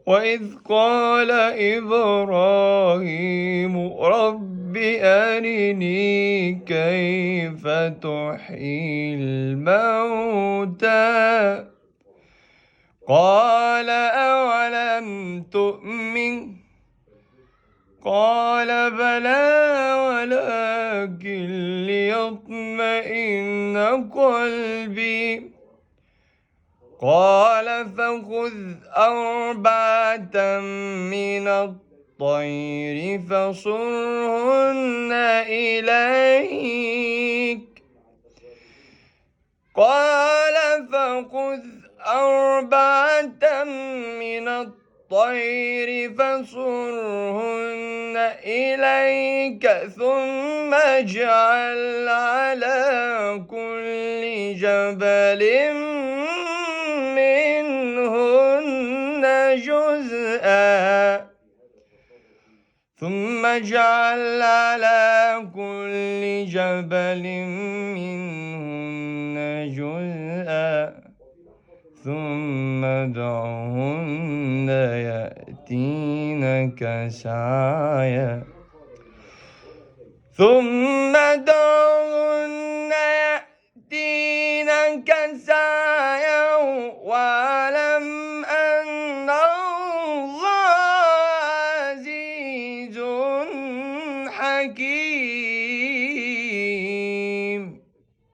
وإذ قال إبراهيم رب أرني كيف تحيي الموتى قال أولم تؤمن قال بلى ولكن ليطمئن قلبي قال فخذ 4 من الطير فصرهن إليك قال فخذ 4 من الطير فصرهن إليك ثم اجعل على كل جبل منهن جزءا ثم اجعل على كل جبل منهن جزءا ثم ادعهن يأتينك سعيا ثم ادعهن يأتينك سعيا واعلم أن الله عزيز حكيم.